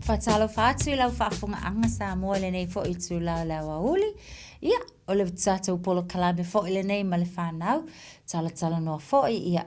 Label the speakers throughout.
Speaker 1: Faatalofa atu i lau faafogaaga Samoa i lenei foi itula o le aoauli. Ia, o le tatou polokalame foi lenei ma le fanau, talatalanoa foi, ia,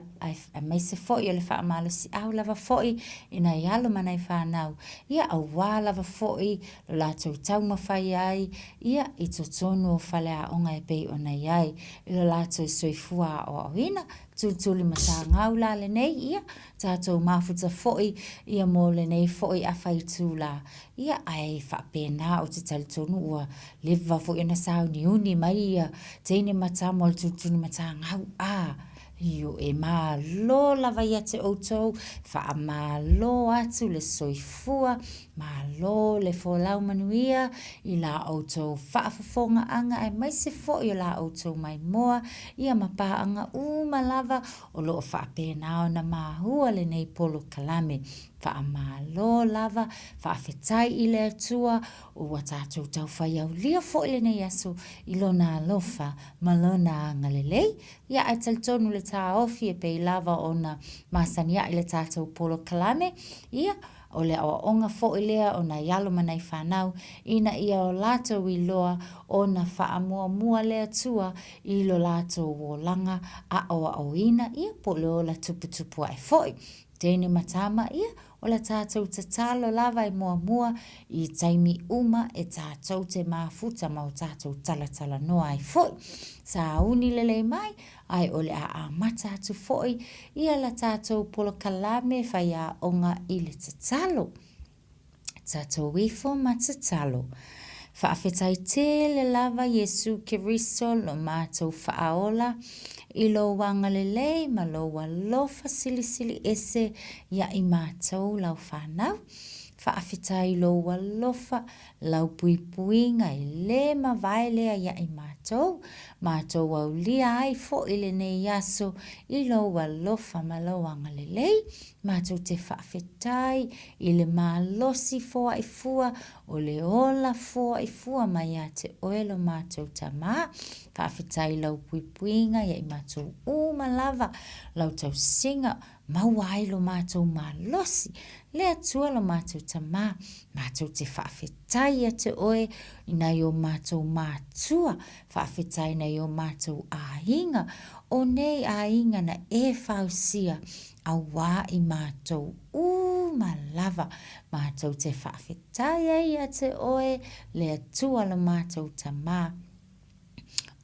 Speaker 1: aemaise foi o le faamalosiau lava foi i nai alo ma nai fanau, ia, aua lava foi lo latou taumafai ai, ia, i totonu o faleaoga e pei ona i ai i lo latou soifua aoaoina. Tulituli matagau la lenei, ia, tatou mafuta foi ia mo lenei foi afa itula, ia, ae faapena ou te talitonu ua leva foi ona sauniuni mai ia teine ma tama o le tulituli matagau, a, ioe, malo lava ia te outou, faamalo atu le soifua, malo le folau manuia i la outou faafofogaaga aemaise foi o la outou maimoa, ia ma paaga uma lava o lo o faapena ona mahua lenei polokalame. Faamalo lava, faafetai i le Atua ua tatou taufai aulia foi lenei aso i Lona alofa ma Lona agalelei. Ia, ae talitonu le taofi e pei lava ona masani a'i le tatou polokalame, ia, o le aoaoga foi lea o nai alo ma nai fanau ina ia o latou iloa ona faamuamua le Atua i lo latou olaga aoaoina, ia, po o le ola tuputupu ae foi. Teine ma tama, ia, o la tatou tatalo lava e muamua i taimi uma e tatou te mafuta ma o tatou talatalanoa ai foi. Sauni lelei mai, ae o le a amata atu foi ia la tatou polokalame faiaoga i le tatalo. Tatou ifo ma tatalo. Faafetai tele lava Iesu Keriso lo matou Faaola i lou agalelei ma lou alofa silisili ese ia i matou lau fanau. Faafetai i lou alofa, lau puipuiga e le mavae lea ia i matou, matou aulia ai foi lenei aso i lou alofa ma lou agalelei. Matou te faafetai i le malosi foai fua o le ola foai fua mai ia te oe lo matou Tama. Faafetai i lau puipuiga ia i matou uma lava, lau tausiga, maua ai lo matou malosi. Le Atua lo matou Tama, matou te faafetai ia te oe i nai o matou matua, faafetai i nai o matou aiga, o nei aiga na e fausia auā i matou uma lava, matou te faafetai ai ia te oe le Atua lo matou Tama,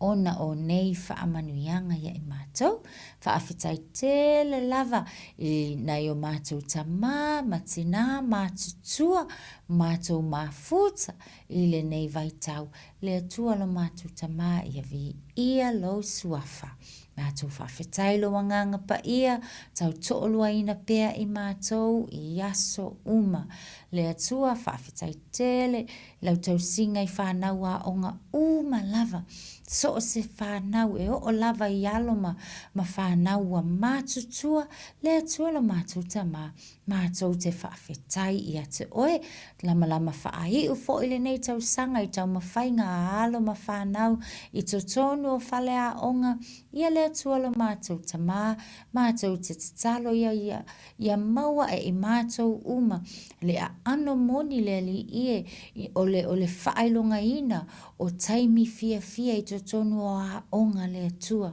Speaker 1: ona o nei faamanuiaga ia i matou. Faafetai tele lava i nai o matou tama ma tinā matutua, matou mafuta i lenei vaitau, le Atua lo matou Tama ia viia lou Suafa. Matou faafetai lou Agaga Paia, tau toʻoluaina pea i matou i aso uma. Le Atua, faafetai tele i lau tausiga i fanau aoga uma lava, so o se fanau e oo lava i alo ma, ma fanau ua matutua, le Atua lo matou Tama, matou te faafetai ia te oe. Lamalama faaiu foi lenei tausaga i taumafaiga a alo ma fanau i totonu o faleaoga, ia le Atua lo matou Tama, matou te tatalo ia ia, ia maua e i matou uma le aano moni le Alii e, o le, o le faailogaina o taimi fiafia i totonu o aoga le Atua.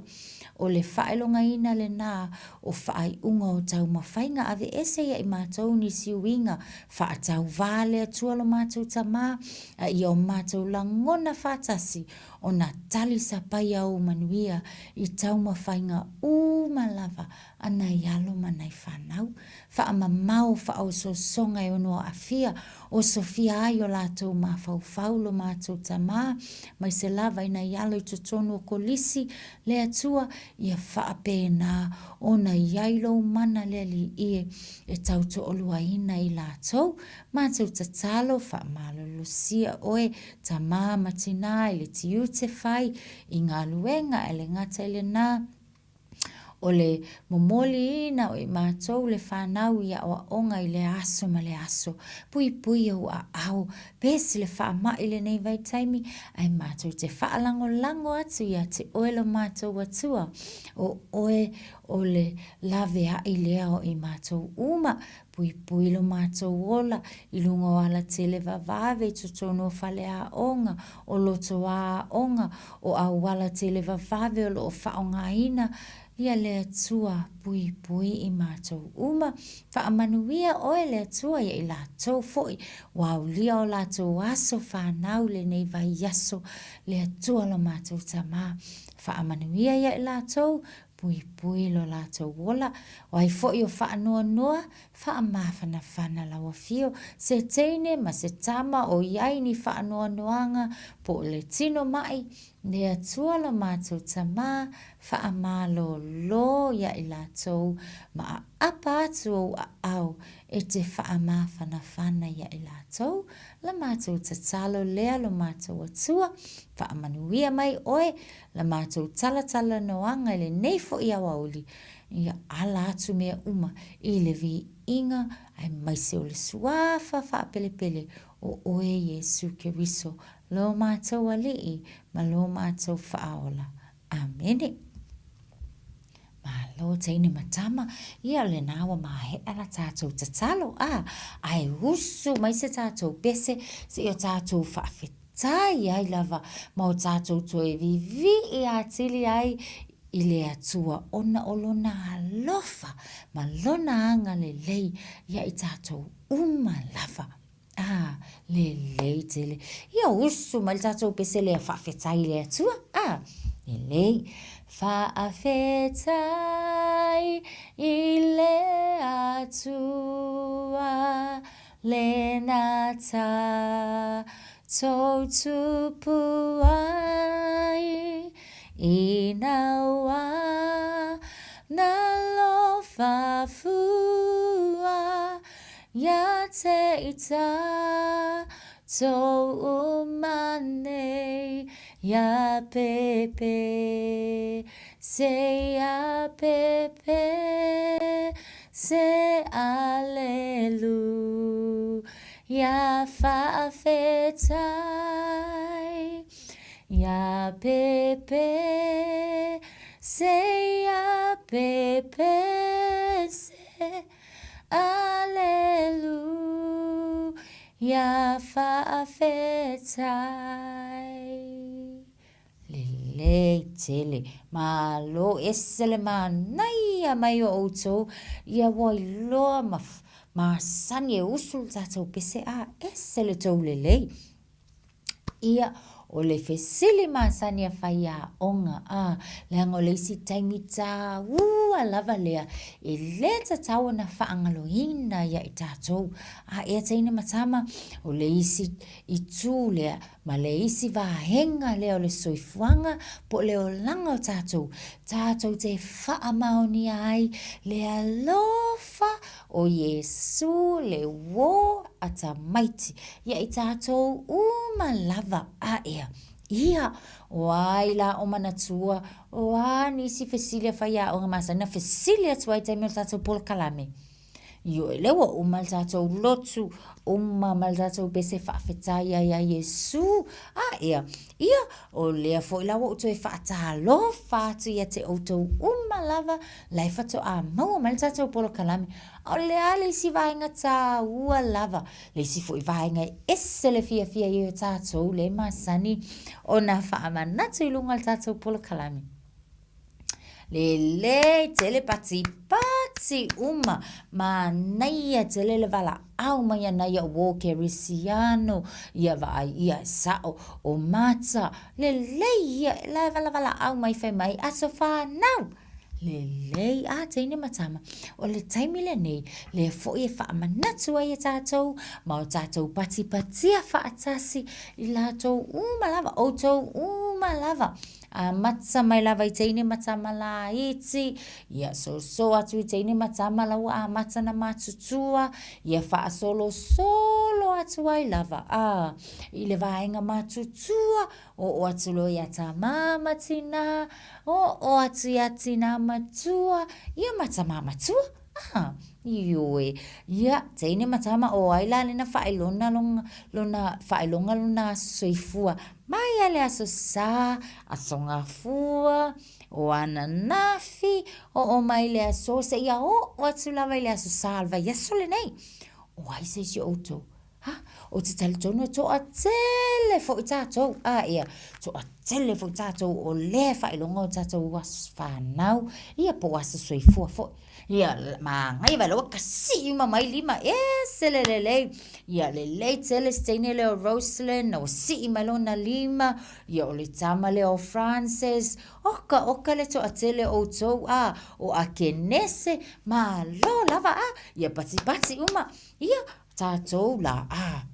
Speaker 1: O le faailogaina lena o faaiuga o taumafaiga aveese ia i matou nisi uiga faatauvā le Atua lo matou Tamā, a ia o matou lagona faatasi ona tali sapai a ou manuia i taumafaiga uma lava a nai alo ma nai fanau. Faamamao faaosoosoga e ono aafia osofia ai o latou mafaufau lo matou Tamā, mai se lava i nai alo i totonu o kolisi, le Atua, ia faapena ona i ai lou mana le Alii e e tau toaluaina i latou. Matou tatalo, faamalolosia oe, Tamā ma Tinā i le tiute fai i galuega e le gata i lenā. O le momoliina o i matou le fanau i aoaoga i lea aso ma lea aso. Puipui ou aao, pesi le faamai i lenei vaitaimi, ae matou te faalagolago atu ia te oe lo matou Atua, o oe o le laveai lea o i matou uma. Puipui lo matou ola i luga o alatele vavave i totonu o faleaoga, o lotoā aoga, o auala tele vavave o lo o faaaogaina ia le Atua puipui i matou uma. Faamanuia oe le Atua ia i latou foi ua aulia o latou aso fanau lenei vaiaso, le Atua lo matou Tama. Faamanuia ia i latou, puipui lo latou ola. O ai foi o faanoanoa, faamafanafana lau afio, se teine ma se tama o i ai ni faanoanoaga po o le tino maʻi, le Atua lo matou Tama, faamalōlō ia i latou ma aapa atu ou aao e te faamafanafana ia i latou, la matou tatalo lea lo matou Atua, faamanuia mai oe la matou talatalanoaga i lenei foi aoauli, ia ala atu mea uma i le viiga aemaise o le Suafa faapelepele o oe Iesu Keriso, lo matou Alii ma lo matou Faaola. Amene. Malo teine ma tama, ia o lena ua maea la tatou tatalo, a, ae usu mai se tatou pese seia tatou faafetai ai lava ma o tatou toe vivii atili ai i le Atua ona o Lona alofa ma Lona agalelei ia i tatou uma lava. Ah, lelei tele. Ia usu mai le tatou pese lea faafetai i le Atua. Ah, lelei. Faafetai i le Atua lena tatou tupu ai ina ua nalofa fua Ia te i tatou uma nei, ia pepe, se ia pepe, se alelu, ia faafetai, ia pepe, se ia pepe, se Aleluia faafetai. Lelei tele, malo ese le manaia mai o outou, ia ua iloa ma masani e usu le tatou pese a ese le tou lelei. Ia, o le fesili masani a faiaoga, a, leaga o le isi taimi tāua lava lea e lē tatau ona faagaloina ia i tatou. A ea teine ma tama, o le isi itu lea ma le isi vaega lea o le soifuaga po o le olaga o tatou, tatou te faamaonia ai le alofa o Iesū le uō a tamaiti ia i tātou uma lava a ea. Ia, o ai la o manatua, o a nisi fesili a faiaoga masani na fesili atu ai i taimi o le tātou polokalame? Ioe, lea ua uma le tātou lotu, uma ma le tātou pese faafetai ai ia Iesū, a ea, ia, o lea foi la ua ou toe faatalofa atu ia te outou uma lava la e faatoa maua mai le tatou polokalame. A o le a le isi vaega tāua lava, le isi foi vaega e ese le fiafia i ai o tatou le masani ona faamanatu i luga o le tatou polokalame. Lelei tele patipati uma, manaia tele le valaau mai ana ia o Kerisiano, ia vaai ia e sao o Mata, lelei ia, la e valavalaau mai fai mai, aso fanau. Lelei, a teine ma tama, o le taimi lenei, lea foi e faamanatu ai e tatou ma o tatou patipatia faatasi i latou uma lava, outou uma lava. Amata mai lava i teine ma tama laiti, ia soso atu i teine ma tama la ua amata na matutua, ia faasolosolo atu ai lava, a, i le vaega matutua, oo atu loa ia tama ma tina, oo atu ia tina matua, ia ma tama matua, a, ioe. Ia, teine ma tama, o ai la lena faailoga lona, faailoga lona aso soifua mai lava i le aso Sa, aso Gafua, o ananafi, oo mai i le aso seia oo atu lava i le aso Sa o le vaiaso lenei. O ai se isi o outou? Ha? Ou te talitonu e toatele foi tatou, a ia, toatele foi tatou o lea e faailoga o tatou aso fanau, ia po o aso soifua foi. Ia, manaia vaai o la ua tasii uma mai lima, e ese le lelei. Ia lelei tele si teine lea o Roselyn ua sii mai lona lima, ia o le tama lea o Francis, oka oka le toatele o outou a, o Akenese, malo lava a, ia patipati uma. Ia, tatou la, a,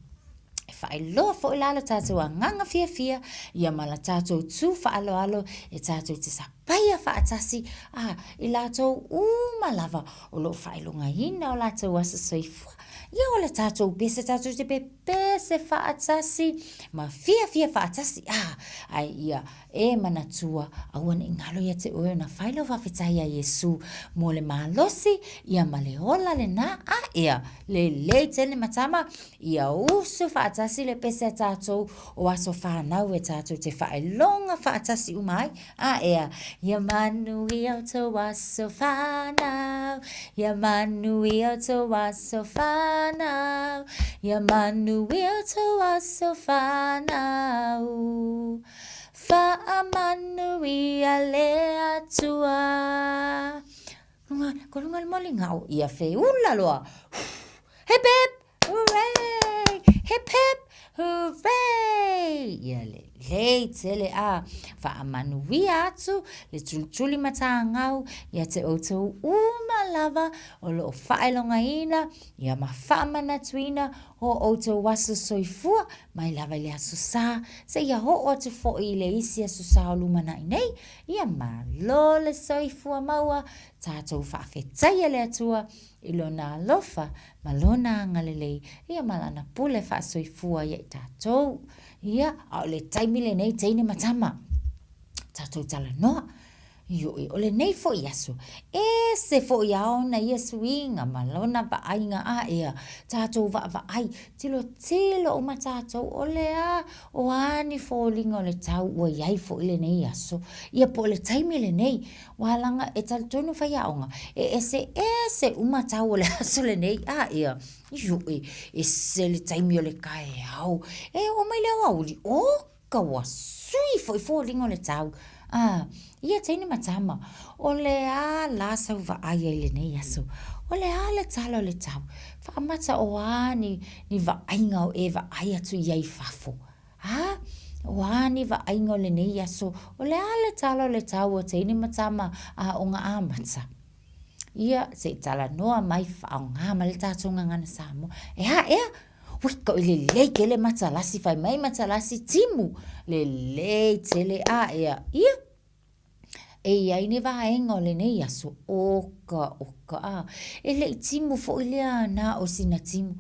Speaker 1: e faailoa foi la lo tatou agaga fiafia, ia ma la tatou tu faaaloalo e tatou te sapaia faatasi, a, i latou uma lava o lo o faailogaina o latou aso soifua. Ia o le tatou pese tatou te pepese faatasi ma fiafia faatasi, a, ae ia E manatua, aua ne i galo ia te oe ona fai lau faafetai iā Iesu mo le malosi, ia ma le ola lena, a ea, lelei tele ma tama, ia usu faatasi le pese a tatou o aso fanau e tatou te faailoga faatasi uma ai, a ea, ia manuia outou aso fanau, ia manuia outou aso fanau, ia manuia outou aso fanau. Faamanuia le Atua. Luga, ko luga le moligao, ia feula loa. Hip hip, hooray! Hip hip, hooray! Ia lelei tele a faamanuia atu le tulituli matagau ia te outou uma lava o lo o faailogaina ia ma faamanatuina o outou aso soifua mai lava i le Aso Sa seia oo atu foi i le isi Aso Sa o lumanai nei, ia malo le soifua maua, tatou faafetaia le Atua i Lona alofa ma Lona agalelei, ia ma Lana pule faasoifua ia i tatou. Ia, a o le taimi lenei teine ma tama, tatou talanoa, Ioe, o lenei foi aso, ese foi a ona ia suiga ma lona vaaiga a ea, tatou vaavaai, tilotilo uma tatou, o le a, o a ni foliga o le tau ua i ai foi lenei aso, ia po o le taimi lenei, aua leaga e talitonu faiaoga, e eseese uma tau o le aso lenei, a ea, ioe, ese le taimi o le taeao, e oo mai le aoauli, oka! ka ua sui foi foliga o le tau. A, ia teine ma tama, o le a la sau vaai ai i lenei aso? O le a le tala o le tau? Faamata o a ni, ni vaaiga o e vaai atu i ai i fafo? A, o a ni vaaiga o lenei aso? O le a le tala o le tau a teine ma tama aoga amata? Ia, se i talanoa mai, faaaoga mai le tatou gagana Samoa. E a ea? Ui, ka oi lelei tele matalasi, fai mai matalasi timu, lelei tele a ea. Ia, e i ai ni vaega o lenei aso, oka oka a, e le i timu foi lea na o sina timu.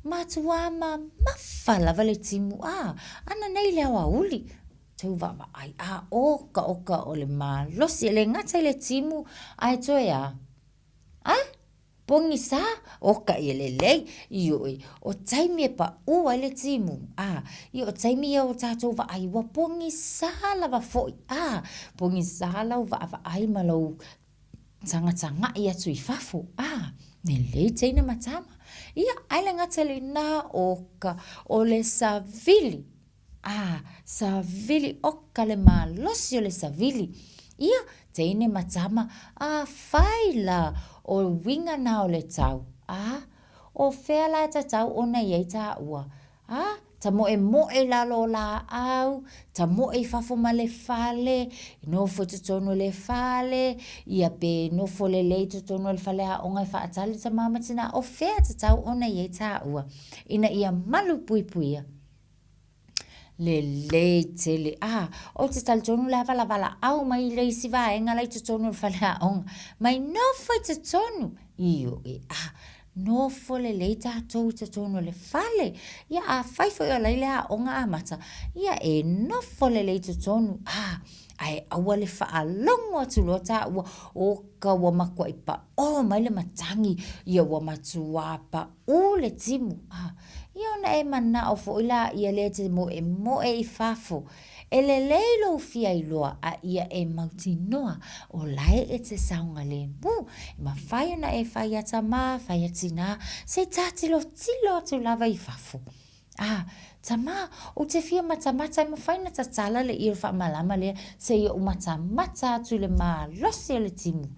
Speaker 1: Matua mamafa lava le timu, a, ana nei le aoauli. Tou vaavaai, a oka oka o le malosi, e le gata i le timu, ae toe a? A? Pogisa? Oka ia lelei, ioe, o taimi e paʻū ai le timu, a, ia o taimi ia o tatou vaai, ua pogisa lava foi, a, pogisa lau vaavaai ma lou tagatagaʻi atu i fafo, a, lelei teine ma tama. Ia, ae le gata i lena, oka, o le savili, A, savili, oka le malosi o le savili. Ia, teine ma tama, afai la o uiga na o le tau, a, o fea la e tatau ona i ai taua? A, ta moemoe i lalo o laau, ta moe i fafo ma le fale, nofo i totonu o le fale, ia pe nofo lelei i totonu o le faleaoga e faatali tama ma tina, o fea e tatau ona i ai taua ina ia malupuipuia? Lelei tele. A, ou te talitonu le a valaau mai i le isi vaega la i totonu o le faleaoga, mai nofo i totonu. Ioe, a, nofo lelei tatou i totonu o le fale. Ia afai foi o la e i le aoga amata, ia e nofo lelei i totonu, a, ae aua le faalogo atu loa taua, oka ua matuai pao mai le matagi, ia ua matua pau le timu. A, ia ona e manao foi laia lea e te moemoe i fafo. E lelei lou fia iloa a ia e mautinoa o la e te saogalemu. E mafai ona e fai ia tamā, fai ia tinā, se i ta tilotilo atu lava i fafo. A, tamā, ou te fia matamata e mafai ona tatala le ie faamalama lea se i ou matamata atu i le malosi o le timu.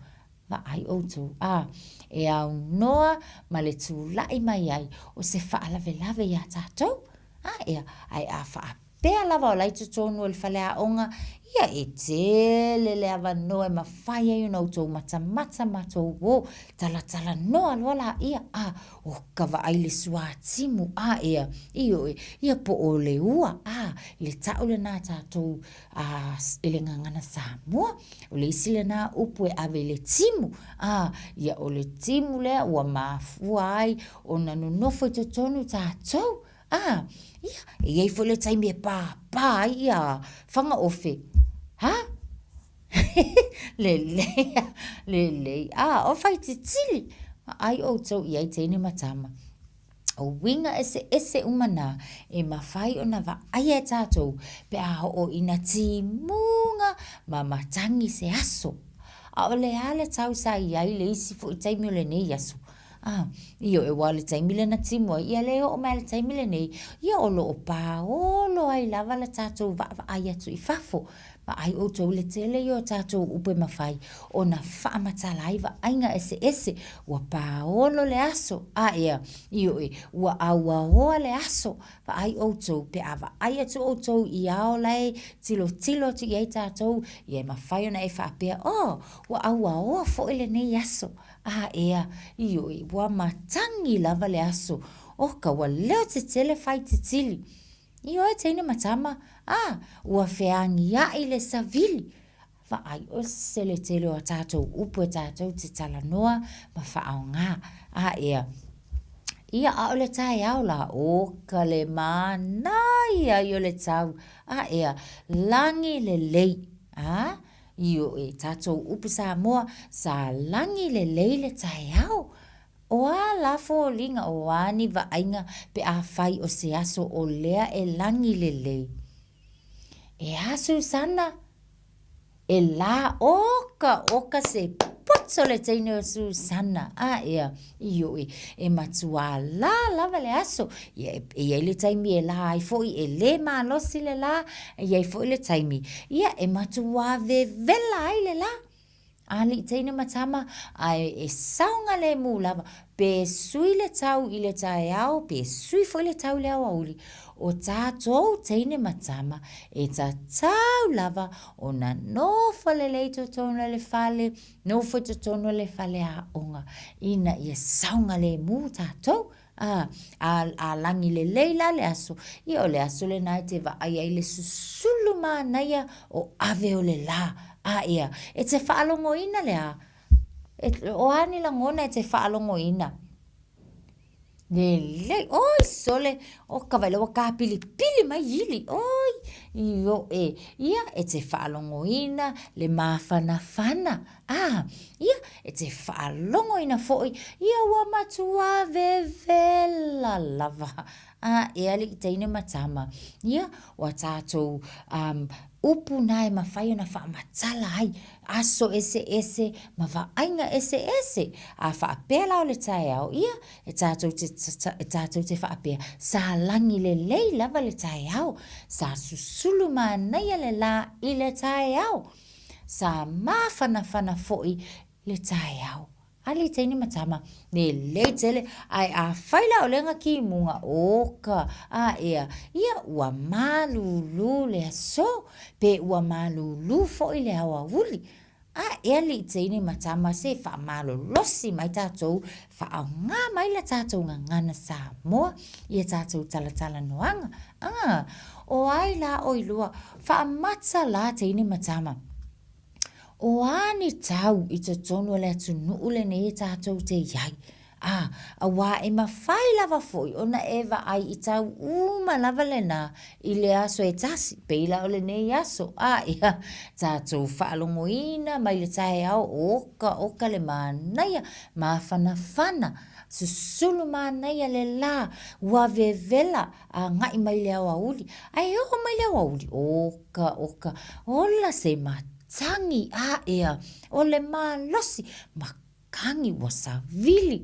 Speaker 1: Vaai ʻoutou, a, e aunoa ma le tulai mai ai o se faalavelave iā tatou. A, ea, ae a faapea lava o la e i totonu o le faleaoga, ia e tele le avanoa e mafai ai ona outou matamata ma tou o, talatalanoa loa laia, a, o ka vaai i le suatimu, a, ea, ioe, ia po o le ua, a, le ta'u lena a tatou a, i le gagana Samoa. O le isi lena upu e ave i le timu, a, ia o le timu lea ua mafua ai ona nonofo i totonu tatou, a, ia, e i ai foi le taimi e pāpā ai ia fagaofe, ha? Lelei, lelei, a, o Faititili, vaai ʻoutou i ai teine ma tama. O uiga eseese uma nā e mafai ona vaaia e tātou pe a oo ina timuga ma matagi se aso. ʻAʻole a le tau sa i ai le isi foi taimi o lenei aso. A, ioe, ua o le taimi lea na timu ai, ia lea e oo mai lava i le taimi lenei, ia o lo o paolo ai lava le tatou vaavaai atu i fafo. Vaai ʻoutou i le tele ia o tatou upu e mafai ona faamatala ai vaaiga eseese, ua paolo le aso, a ea, ioe, ua auaoa le aso. Vaai ʻoutou, pe a vaai atu ʻoutou i ao la e tilotilo atu i ai tatou, ia e mafai ona e faapea, oh, ua auaoa foi lenei aso. A ea, ioe, ua matagi lava le aso. Oka, ua leo tetele Faititili. Ioe teine ma tama, a, ua feagiaʻi le savili. Vaai ose le tele o a tatou upu e tatou te talanoa ma faaaoga. A ea, ia ʻaʻole taeao la, oka le manaia ia o le tau. A ea, lagi lelei, a, ioe, tatou upu Samoa, sa lagi lelei le taeao. O a la foliga, o a ni vaaiga pe afai o se aso o lea e lagi lelei? E a Susana? E la okaoka se poto le teine o Susana. A ea, ioe, e matuā lā lava le aso. Ia, e i ai le taimi e lā ai foi, e lē malosi le lā, e i ai foi le taimi, ia, e matuā vevela ai le lā. Alii teine ma tama, ae e saogalēmū lava, pe sui le tau i le taeao, pe sui foi le tau i le aoauli, o tātou teine ma tama, e tatau lava ona nofo lelei i totonu o le fale, nofo i totonu o le faleaoga, ina ia saogalēmū tātou. Ā, ā, ā lagi lelei la le aso, ia o le aso lena e te vaai ai le susulu manaia o ave o le lā. A ea, e te faalogoina le a? E, o a ni lagona e te faalogoina? Lelei, oi sole, o ka vaila ua kāpilipili mai ili, oi, ioe, ia, e te faalogoina le māfanafana. Ā, ia, e te faalogoina foi, ia ua matua vevela lava. A, e alii teine ma tama, ia, ua tātou, um, upu nā e mawhai ona whaamatala ai, aso eseese ma vaaiga eseese. A faapea la o le taeao, ia, e tātou te, e tātou te faapea, sa lagi lelei lava le taeao, sa susulu manaia le lā i le taeao. Sa māfanafana foi le taeao. Ali teine ma tama, lelei tele, ae afai la o lea kimuga, oka, a ea, ia ua malūlū le aso, pe ua malūlū foi le aoauli. A e alii teine ma tama se faamalolosi mai tatou, faaaoga mai la tatou gagana Samoa i a tatou talatalanoaga. A, o ai la oi lua, faamata la teine ma tama. O a ni tau i totonu o le atunuu lenei e tatou te i ai? A, auā e mafai lava foi ona e vaai i tau uma lava lena i le aso e tasi, pei la o lenei aso, a ia, tatou faalogoina mai le taeao, oka oka le manaia, mafanafana, susulu manaia le la, ua vevela agai mai le aoauli, ae oo mai le aoauli, oka oka, ola se matagi, a ea, o le malosi, makagi ua savili,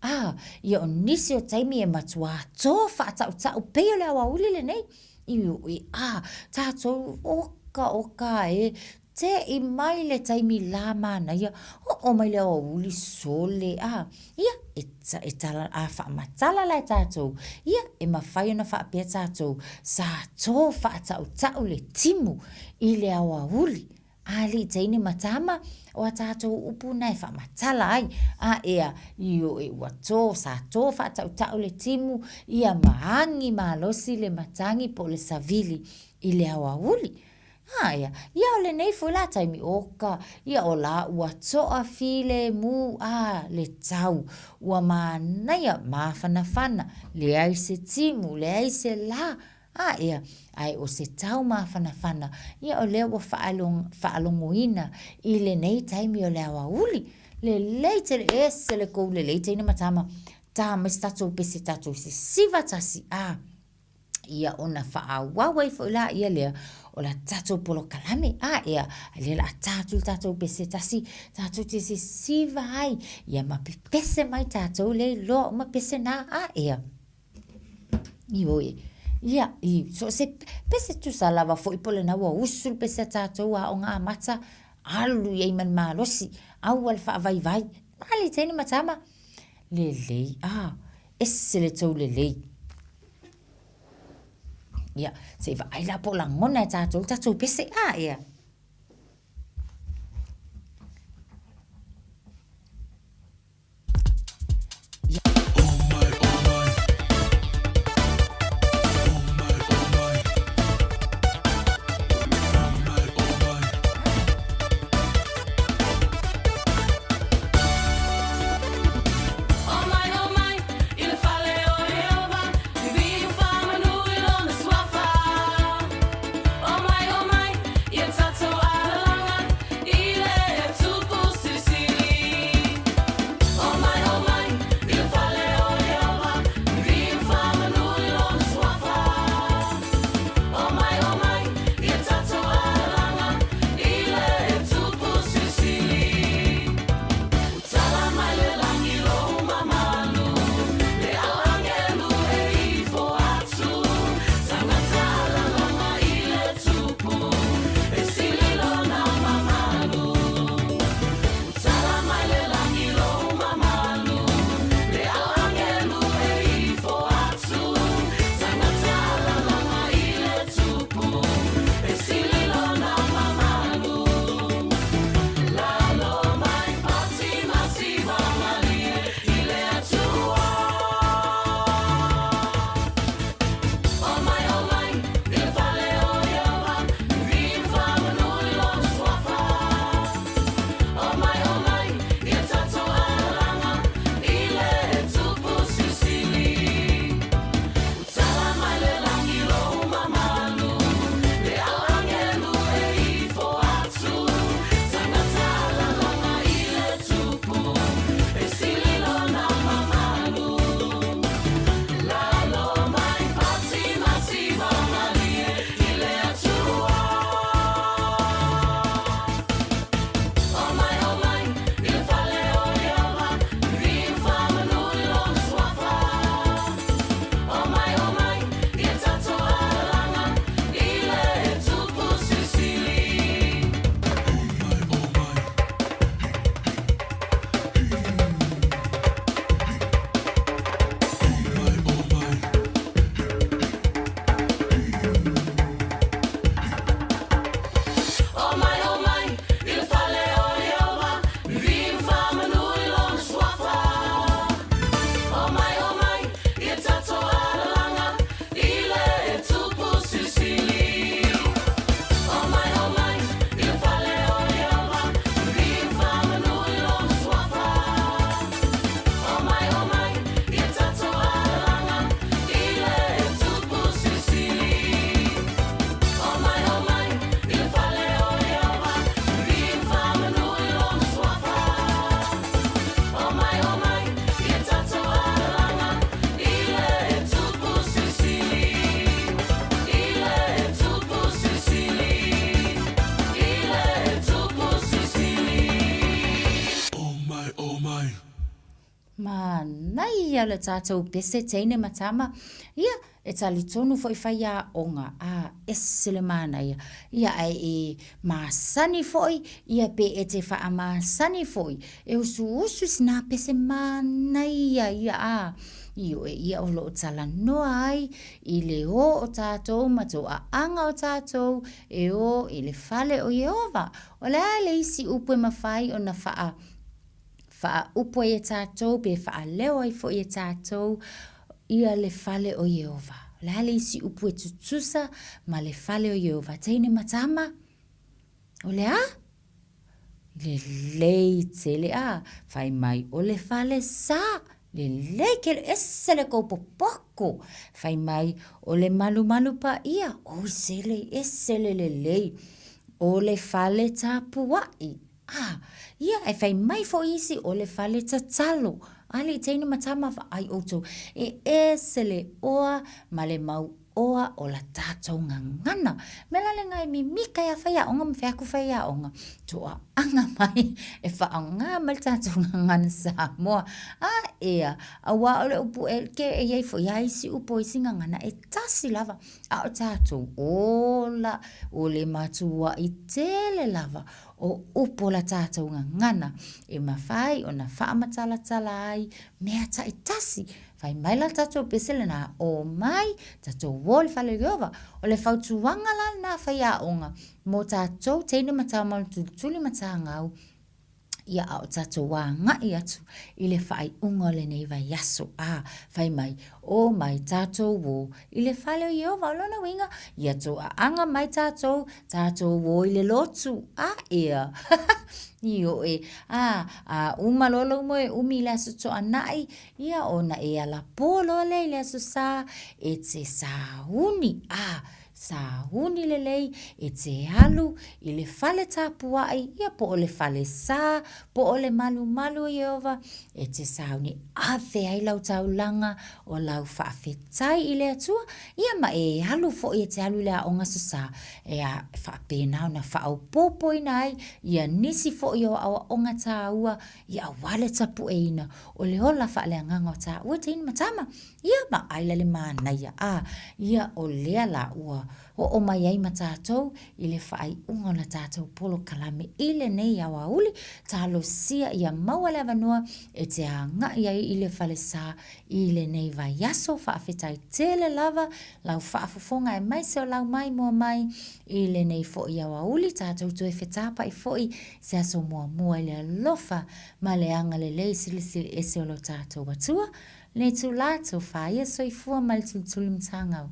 Speaker 1: a, ia o nisi o taimi e matuā tō faataʻutaʻu pei o le aoauli lenei, ioe, a, tatou, oka oka e, teʻi mai le taimi lā manaia, oo mai le aoauli sole, a, ia, e, e tala, a faamatala la e tatou, ia, e mafai ona faapea tatou, sa tō faataʻutaʻu le timu i le aoauli. Alii teine ma tama, o a tatou upu na e faamatala ai, a ea, ioe ua tō, sa tō faataʻutaʻu le timu, ia ma agi malosi le matagi po o le savili i le aoauli. A ea, ia o lenei foi la taimi, oka, ia o la ua toafilemu, a, le tau, ua manaia, mafanafana, leai se timu, leai se la, A ea, ae o se tau mafanafana, ia o lea ua faalogoina i lenei taimi o le aoauli. Lelei tele, ese le kou lelei teine ma tama, ta mai se tatou pese tatou sisiva tasi, a, ia ona faaauau ai foi laia lea o la tatou polokalame. A ea, a lea o le a ta atu le tatou pese tasi, tatou te sisiva ai, ia ma pepese mai tatou lea e iloa uma pese na, a ea. Ioe, ia, i so o se pese tusa lava foi po o lena ua usu le pese a tatou aoga amata, alu i ai ma le malosi, aua le faavaivai, pale teine ma tama, lelei, a, ese le tou lelei. Ia, se i vaai la po o lagona e tatou le tatou pese, a, ea. ia o le tatou pese teine ma tama, ia, e talitonu foi faiaoga, a, ese le manaia, ia ae e masani foi, ia pe e te faamasani foi, e usuusu i sina pese manaia ia, a, ioe, ia o lo o talanoa ai i le o o tatou ma toaaga o tatou e o i le fale o Ieova. O le a le isi upu e mafai ona faa faaupu ai e tatou pe faaleo ai foi e tatou ia le fale o Ieova? O le a le isi upu e tutusa ma le fale o Ieova? Teine ma tama? O le a? Lelei tele a, fai mai o le fale sa. Lelei tele, ese le kou popoku. Fai mai o le malumalu paia, oi sele, ese le lelei. O le fale tapuai, a, ia e fai mai foi isi o le fale tatalo. Alii teine ma tama vaai outou, e ese le oa ma le mau oa o la tatou gagana. Mea la lena e mimita ai a faiaoga ma fai atu faiaoga, toaaga mai e faaaoga mai le tatou gagana Samoa. A ea, aua o le upu ke e i ai foi lava isi upu o isi gagana e tasi lava, a o tatou, ola, o le matuai tele lava o upu o la tatou gagana e mafai ona faamatalatala ai mea taitasi. Fai mai la le tatou pese lena, Omai, tatou o i le fale o Ieova. O le fautuaga la lena a faiaoga mo tatou teine ma tama o le tulituli ma tagau, ia a o tatou agai atu i le faaiuga o lenei vaiaso. A, fai mai, Omai tatou o i le fale o Ieova. O lona uiga, ia toaaga mai tatou, tatou o i le lotu. A, ea. Ioe. A, a uma loa lou moe umi i le Aso Toonai, ia ona e alapō loa lea i le Aso Sa e te sauni, a, sauni lelei e te alu i le fale tapuai, ia po o le fale sa, po o le malumalu o Ieova, e te sauni ave ai lau taulaga o lau faafetai i le Atua, ia ma e alu foi e te alu i le aoga Aso Sa, e a, faapena ona faaopoopoina ai ia nisi foi o aoaoga taua ia aua le tapueina o le ola faaleagaga o taua teine ma tama. Ia vaai la le manaia, a, ia o lea la ua oo mai ai ma tatou i le faaiuga o la tatou polokalame i lenei aoauli, talosia ia maua le avanoa e te agai ai i le falesa i lenei vaiaso. Faafetai tele lava lau faafofoga aemaise o lau maimoa mai i lenei foi aoauli, tatou toe fetapai foi i se aso muamua i le alofa ma le agalelei silisili ese o lo tatou Atua. Lenei itula, tofa ia soifua ma le tulituli matagau.